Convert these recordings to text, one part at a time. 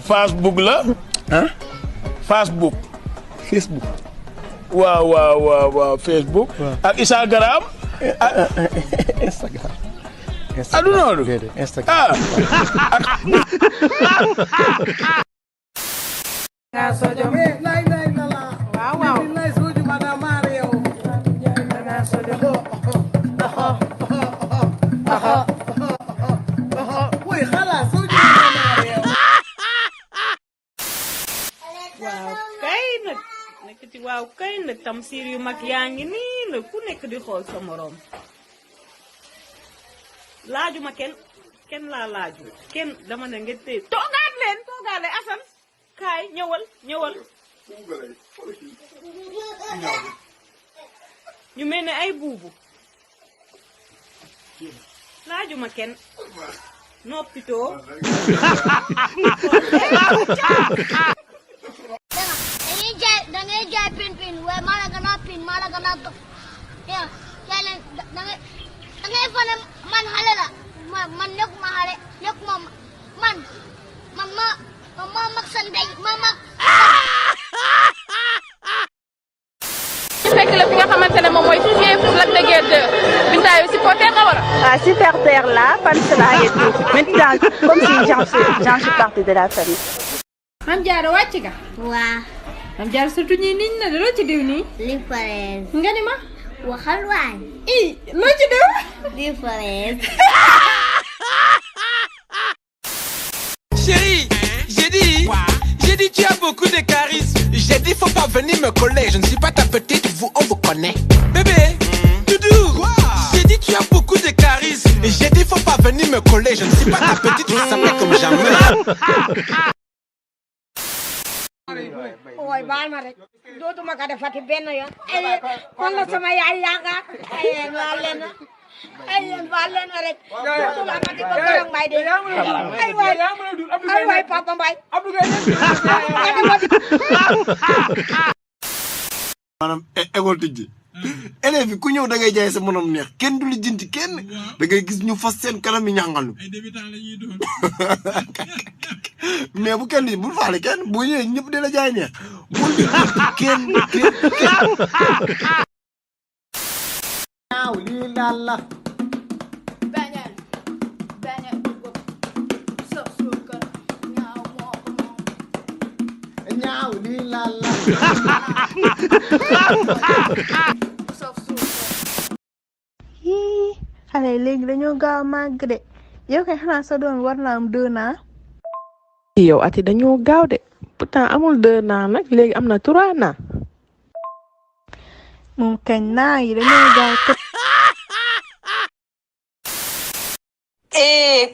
Facebook la. ah. Facebook. Facebook. waaw Facebook. ak Instagram. Instagram. du noonu. Instagram. waaw kay nag Tamsir yu mag yaa ngi nii nag ku nekk di xool sa morom laajuma kenn laa laaju kenn dama ne nga téye toogaat leen Assane kaay ñëwal ñu mel ne ay buubu laajuma kenn noppitoo dangay jaay pin waaye maa la gën a pin maa la gën a topp yow jaay leen dangay fa ne man xale la man nekkuma xale nekkuma man ma mag sa ndey ma mag. ñu fekk la fi nga xamante ne moom mooy fief Lac de Guiers 2 Binta yow supporter nga war a. Ah, supporter là, fan laa et tout. Maintenant, comme si j'en suis partie de la famille. Mame Diarra wàcc nga. waa. Mame Diarra surtout ñii niñ na loo ci diw nii. li farees. nga ni ma. waxal waay. loo ci diw. li farees. Chérie, j'ai dit tu as beaucoup de charisme. J'ai dit faut pas venir me coller. Je ne suis pas ta petite, vous on vous connaît. Bébé, Doudou, j'ai dit tu as beaucoup de charisme. J'ai dit faut pas venir me coller. Je ne suis pas ta petite, tu savais comme jamais. Ooy baal ma rek dootuma ko defati benn yoon ay kon la sama yaay yaakaar ay yéen baal leen ma rek dootuma amati ko Gorong Mbaye de ay waay Papa Mbaye maanaam école tijji élèves yi ku ñëw da ngay jaay sa monom neex kenn du li jënti kenn da ngay gis ñu fas seen kanam yi ñàngalu mais bu kenn bul faale kenn bu ñëwee ñëpp di la jaay neex bul di kenn ñaaw lii laal la bañal dugub soo suukar ñaaw moo ko moom. ñaaw lii laal la xale yi léegi dañoo gaaw a màgg de yow kay xanaa sa doom war na am 2 ans. yow ati dañoo gaaw de pourtant amul 2 ans nag léegi am na 3 ans. moom kañ naa yi dañoo gaaw te.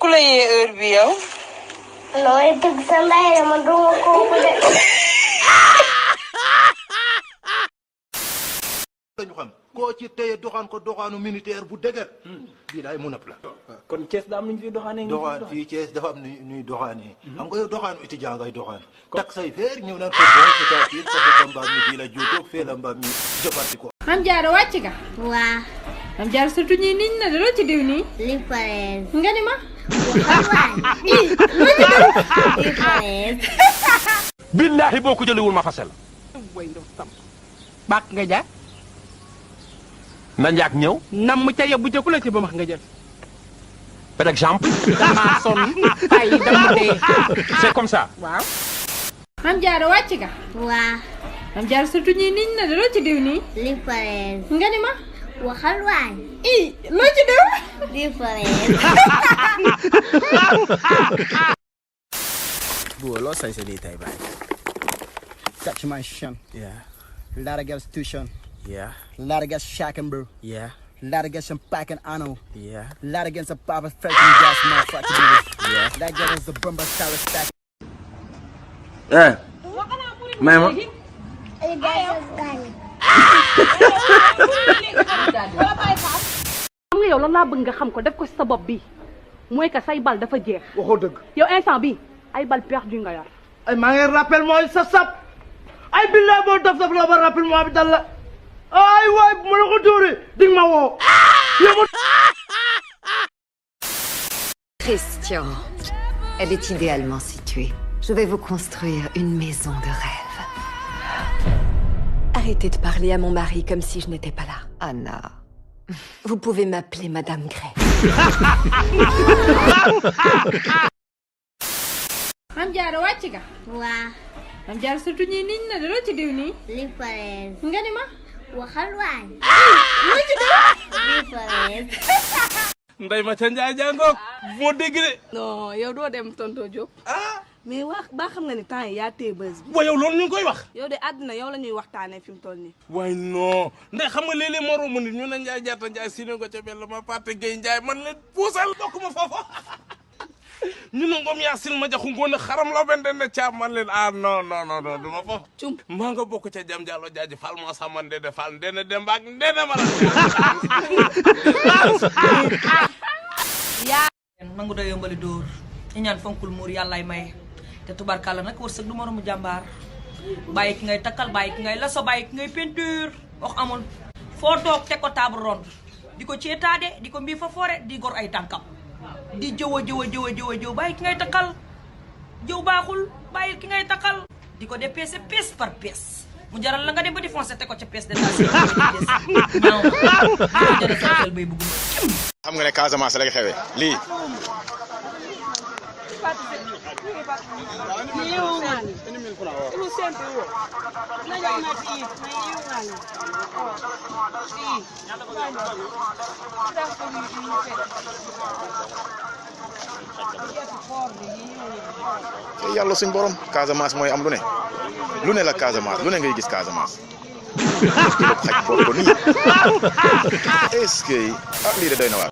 ku la yee heure bi yow. looy dëgg sa ndey de man duma kooku de. dañu xam koo ci téye doxaan ko doxaanu militaire bu dëgër bii daay mun a la kon Thiès daa am lu ñu fi doxaanee. doxaan fii Thiès dafa am ñuy doxaanee xam nga yow doxaanu étudiant ngay doxaan tak say feer ñëw naan ko bon c'est-à-dire parce que mbaam mi fii la juddoo fee la mbaam mi jëfati ko. Mame Diarra wàcc nga. waa. Mame Diarra surtout ñii niñ na loo ci diw nii. li farees. nga ni ma. waxal waay. loo ci diw. li farees. Billahi boo ko jëliwul ma fasel. bàq nga jaar. na njaak ñëw. nam mu ca yebbu ca ku la ci ba max nga jël. par exemple. damaa sonn ay dama dee. C'est comme ça. waaw. Mame Diarra wàcc nga. waa. Mame Diarra surtout ñii niñ na loo ci diw nii. li farees. nga ni ma. waxal waay. loo ci diw. li farees. Boo loo say sa lii tay baay. Touch my shin. Yeah. Lot of girls tuition. Yeah. Lot of girls shaking bro. Yeah. Lot of girls some packing ano. Yeah. Lot of girls a papa faking gas motherfucking baby. Yeah. That girl is the bumper style stack. may ma. xam nga yow lan laa bëgg nga xam ko def ko ci sa bopp bi mooy que say bal dafa jeex. waxoo dëgg. yow instant bi ay bal perdu nga yor. ay maa ngi rappel mooy sa sap. ay billaay boo dof dof la ba rappel moo bi dal la. ay waay bu ma la ko dóoree di nga ma woo. yow ma. Christian Elle est idéalement située. Je vais vous construire une maison de rêve. Arrêtez de parler à mon mari comme si je n'étais pas là. Anna, vous pouvez m'appeler Madame Gray. Mam Diarra wàcc nga. waa. Mam Diarra surtout ñii niñ na de loo ci diw nii. li parees. nga ni ma. waxal waay. loo ci diw. li parees. Ndeye Mathia Ndiaye jàngoog moo dégg de. non yow doo dem tonton Diop. mais wax ba xam nga ni temps yi yaa téye bës bi. waaw yow loolu ñu ngi koy wax. yow de àdduna yow la ñuy waxtaanee fi mu toll nii. waaye non ndax xam nga léeg-léeg moromu nit ñu ne Ndiaye Diatta Ndiaye si ne ko ca benn ma Pathé Gueye Ndiaye man leen puusal bokk ma foofa ñu ne ngoom Yacine ma jaxu ngoon xaram la benn ne caab man leen non du ma foofu. cum maa nga bokk ca jam Diallo jaaji Fall moo sax man de Fall ndene dem baag ndene ma la. yaa nangu da yombali dóor ñu ñaan fonkul muur yàllaay maye te tubarkàlla nag wërsëg du moromu jàmbaar bàyyi ki ngay takkal bàyyi ki ngay laso bàyyi ki ngay peinture wax amul foo toog teg ko table ronde di ko ceetaade di ko mbii fa foore di gor ay tànkam di jëw bàyyi ki ngay takkal jëw baaxul bàyyi ki ngay takkal di ko dépeese pièce par pièce mu jaral la nga dem ba di foncé teg ko ca pièce détachée ñaaw na di ko jaral sa xel bay bëgg xam nga ne Casamance lay xewee lii te yàlla suñ borom Casamance mooy am lu ne la Casamance lu ne ngay gis Casamance kilo xaj boo ko nii est-ce que lii de doy na waar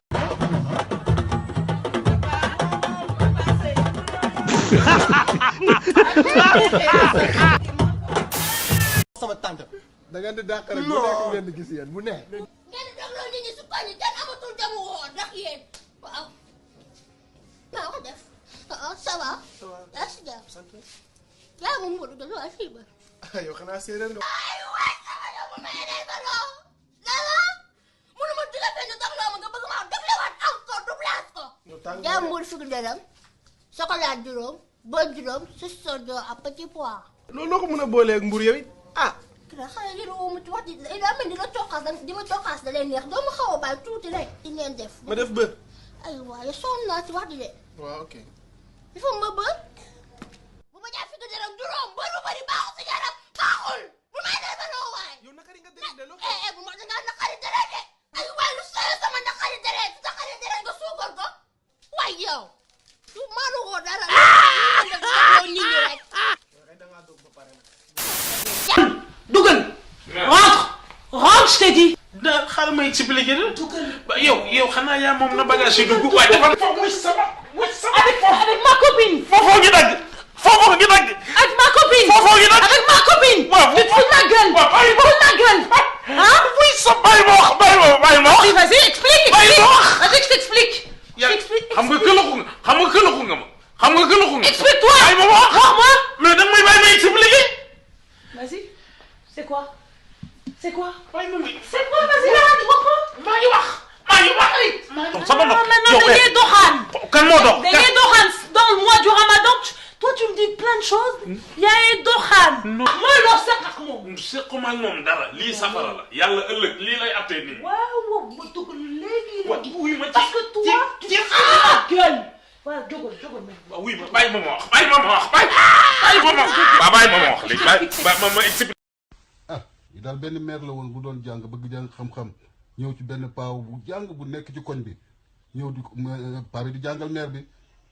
sama tante da ngeen di dàq rek bu nekk ngeen di gis yéen bu ne ngeen dégloo nit ñi su ko ni kenn amatul jamu woo ndax yéen waaw maa ko def ça va yaa si jàpp yaa moom Modou dafa waa fii ba yow xanaa séeréer nga ay waay sama yow bu may dee ba loo dala mënu ma di la fenn dox loo ma nga bëgg maa def lewaat encore doublage ko jàmbur fukki dërëm chocolat juróom bon juróom saucisson d'or à petit pois loolu noo ko mën a booleeg mbur yow it kira xale yi mu ci wax di daa mel ni la coxaas di ma coxaas da leen neex doo ma xaw a bàyyi tuuti rek di ngeen def ma def bër ay waaye sonn naa ci wax di de waaw ok il faut ma bër bu ma jaa fukki dërëm juróom bër bu bëri baaxul si yaram baaxul bu may dee ba loo waay yow nakari nga deret de loo bu ma dangaa nakari deret de ay waay lu sooy sama nakari deret su nakari deret nga suukar ko waay yow maa lu ko dara nit ñi rek dugal rentre je t'ai dit da xaaral ma expliqué la yow xanaa yaa moom na bagage yi dugg waaye dafa foofu muy sama avec ma copine foofoo ngi dagg avec ma copine foofoo ngi dagg avec ma copine waaw tu te fous de ma gueule fous de ma gueule hein oui sa bàyyi ma wax vas-y explique vas-y je t'explique xam nga këlaxu nga ma explique-toi bàyyi ma wax moi mais danga may bàyyi ma expliqué vas-y c'est quoi c'est quoi vas-y là maa ngi wax sama dox maintenant da ngay doxaan kan moo dox da ngay doxaan dans le mois du Ramadan toi tu me dis plein de choses yaay doxaan mooy loo seq ak moom sequma ak moom dara lii safara la yàlla ëllëg lii lay attee nii waaw ma dugg léegi wuy ma parce que toi tu te fous de ma gueule waaw jógal waaw wuy ma bàyyi ma wax bàyyi ma wax léegi bàyyi ma expliqué yi daal benn maire la woon bu doon jàng bëgg jàng xam-xam ñëw ci benn paaw bu jàng bu nekk ci koñ bi ñëw di paa bi di jàngal maire bi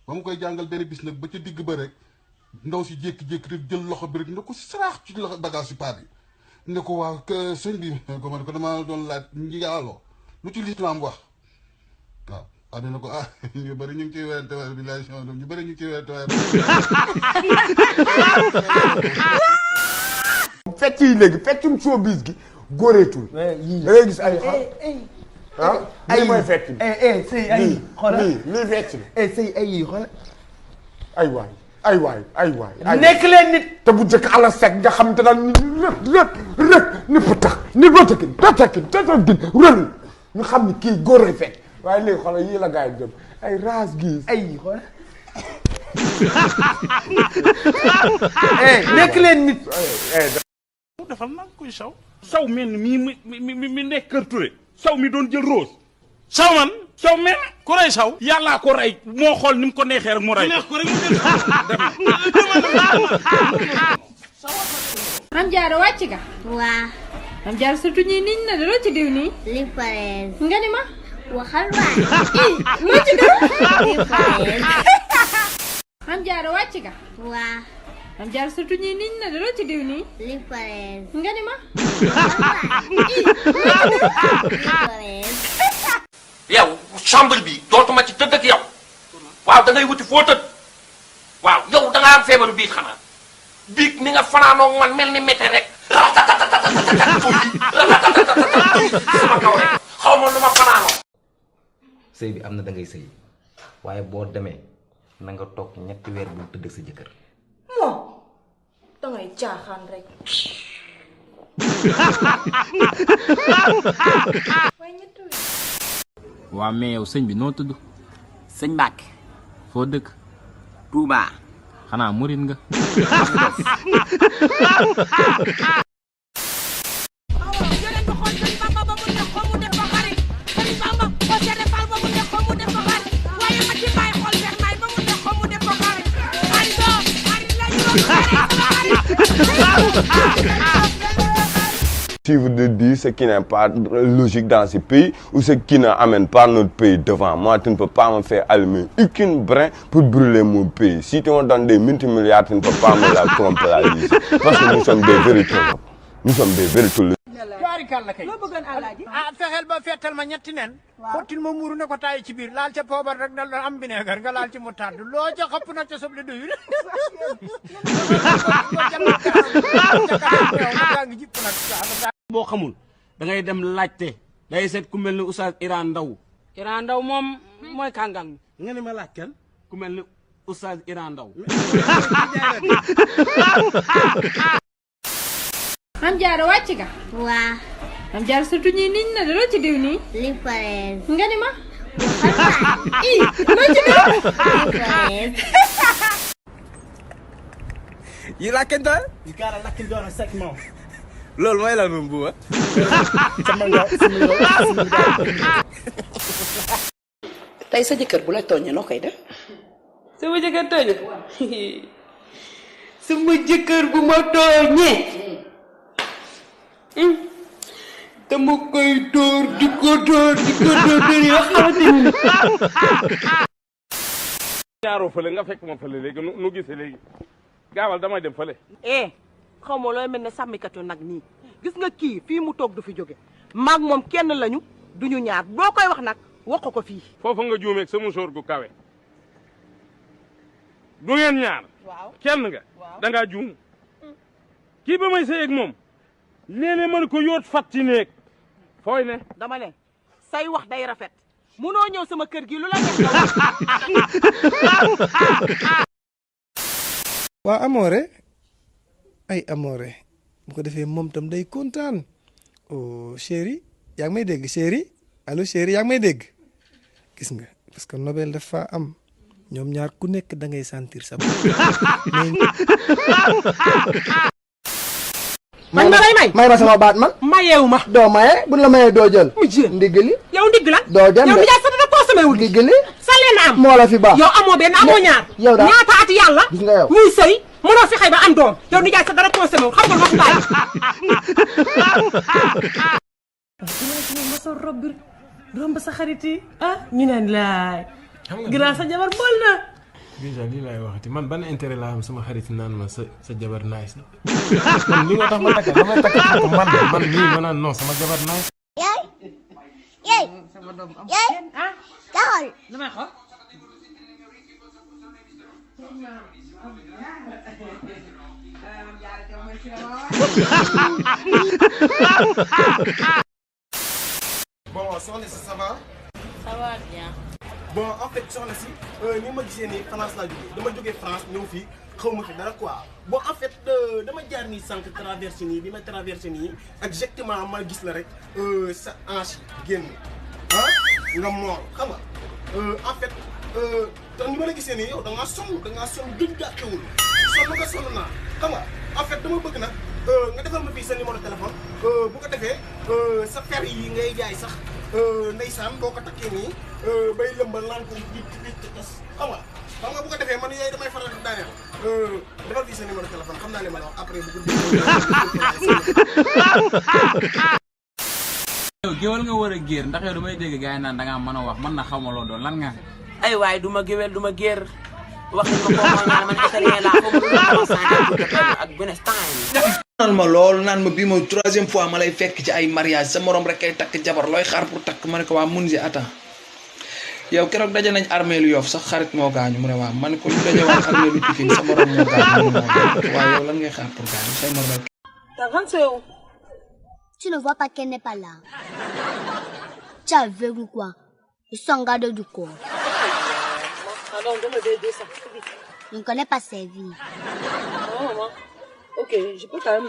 ba mu koy jàngal benn bis nag ba ca digg ba rek ndaw si jékki-jékki rek jël loxo bi rek ne ko saraax ci loxo bagage si paa bi ne ko waaw sëñ bi ko ma ne ko dama doon laaj njaaloo lu ci lislaam wax waaw addi na ko ñu bëri ñu ngi ciy werante waaye relation ñu bëri ñu ngi ciy werante waaye fecc yi léegi feccum showbiz gi góoreetul da ngay gis ay xam lii mooy fecc bi sëy ay xoolal lii fecc bi sëy ay xoolal ay waay nekk leen nit te bu jëkk ala sec nga xam te daal rek ni patax ni rotakin rël ñu xam ni kii góor ay fecc waaye léegi xoolal yii la gars yi jëm ay raas gis ay xoolal nekk leen nit. defal nag kuy saw saw mel ni mi nekk Kër Touré saw mi doon jël rose saw man saw mel ku rey saw yàllaa ko rey moo xool ni mu ko neexee rek mu rey ko rek mu jël Mam Diarra wàcc nga. waa. Mam Diarra surtout ñii niñ na loo ci diw nii. li parees. nga ni ma. waxal waay. loo ci diw. li parees. Mam Diarra wàcc nga. waa. Mam Diarra surtout ñii niñ na loo ci diw nii. li parees. nga ni ma. yow chambre bi dootuma ci tëdd ak yow waaw da ngay wuti foo tëdd waaw yow da nga am feebaru biir xanaa biig ni nga fanaanoo man mel ni mété rek sama kaw rek xaw ma lu ma fanaanoo. sëy bi am na da ngay sëy waaye boo demee na nga toog 3 weer bu tëdd sa jëkkër. moom dangay caaxaan rek. waa mais yow sëñ bi noo tudd. sëñ Mbacke. foo dëkk. Touba. xanaa murit nga. Si vous dites ce qui n'est pas logique dans ce pays ou ce qui n'amène pas notre pays devant, moi tu ne peux pas me faire allumer aucune brin pour brûler mon pays. Si tu me donnes des multimilliards, tu ne peux pas me la tromper la lise. Parce que nous sommes des véritables. Nous sommes des véritables. Tubaarikàlla kay. loo bëggoon àllaaji. ah fexeel ba fettal ma ñetti nen. xottil ma muuru ne ko taay ci biir laal ca poobar rek dal am vinaigre nga laal ci mu tàdd loo ca xëpp nag ca soble doyul. boo xamul da ngay dem laajte day seet ku mel ni Oustaz Iran Ndaw. Iran Ndaw moom mooy kàngam. nga ne ma laaj kan ku mel ni Oustaz Iran Ndaw. Mam Diarra wàcc nga. waa. Mam Diarra surtout ñii niñ na loo ci diw nii. li parees. nga ni ma. loo ci diw. li parees. You like it though? You gotta like it on a segment. loolu mooy la moom buuba. tey sa jëkkër bu la tooñee noo koy def. sama jëkkër tooñee. sama jëkkër bu ma tooñee. dama koy dóor di ko dóor yoo xamante ni. ñaaroo fële nga fekk ma fële léegi nu gisee léegi gaawal damay dem fële. xaw ma looy mel ne sàmmikatu nag nii gis nga kii fii mu toog du fi jóge maag moom kenn lañu duñu ñaar boo koy wax nag wax ko fii. foofa nga juumeeg sa musóor gu kawe du ngeen ñaar. kenn nga da ngaa juum kii ba may sëyeeg moom léeg-léeg mën ko yóot fatti neeg fooy ne. dama ne say wax day rafet munoo ñëw sama kër gi lu la neex waa Amore ay Amore bu ko defee moom tam day kontaan oh chéri yaa ngi may dégg chéri allo chéri yaa ngi may dégg gis nga parce que Nobel dafa am ñoom ñaar ku nekk da ngay sentir sa bopp. man ma lay may may ma sama baat man. mayeewu ma. doo maye buñ la mayee doo jël. ndiggali. yow ndigg la. doo dem yow nijaay sa dana consommé wul. ndiggali. sa leen am. moo la fi baax. yow amoo benn amoo ñaar. yow daal ñaata at yàlla. gis nga yow ñuy sëy mënoo fexe ba am doom yow nijaay sa dara consommé wul xam nga lu ma fi bàyyi. nga sol rob bi romb sa xarit yi ñu naan laay. grâce sa jabar bool na. déjà lii laay waxati man ban intérêt laa am sama xarit naan ma sa jabar nice na man li nga tax ma takk damay takk ko man mii ma naan non sama jabar nice. yaay taxal. damay xool. Bon, soxna si ça va. ça va bien. Bon, en fait soxna si ni ma gisee nii France laa jógee dama jógee France ñëw fii xaw ma fi dara quoi bon en fait dama jaar nii sànq traversé nii bi ma traversé nii exactement ma gis la rek sa hanche génn ah nga mool xam nga en fait te ni ma la gisee nii yow da ngaa sonn gën gàttewul sonn naa xam nga en fait dama bëgg nag nga defal ma fii sa numéro téléphone bu ko defee sa fer yi ngay jaay sax ndeysaan boo ko takkee nii bay lëmbal naan ko di tas xam nga bu ko defee man yooyu damay faral di daaneel defal fii sa numéro téléphone xam naa li ma la wax après bu ko yow géwal nga war a géer ndax yow damay dégg gars yi naan da ngaa mën a wax man na xaw ma loo doon lan nga. ay waay du ma géwél du ma géer wax nga ko moo ñaan man italien laa ko mu ak Buenos Aires. naan ma lool naan ma bii mooy 3e fois ma lay fekk ci ay mariage sa morom rek kay takk jabar looy xaar pour takk ma ne ko waa mun si attends yow keroog daje nañ armeelu Yoff sax xarit moo gaañu mu ne waa ma ne ko ñu dajewaat armeelu Pikine sa morom moo gaañu waaw yow lan ngay xaar pour gaañu say morom rek. Ta grande sœur. Tu ne vois pas qu'elle n'est pas là. Tu es aveugle ou quoi? Ils sont en garde du corps. Pardon, donne-moi des ça. Je ne connais pas sa vie. Non, maman. Ok, je peux quand même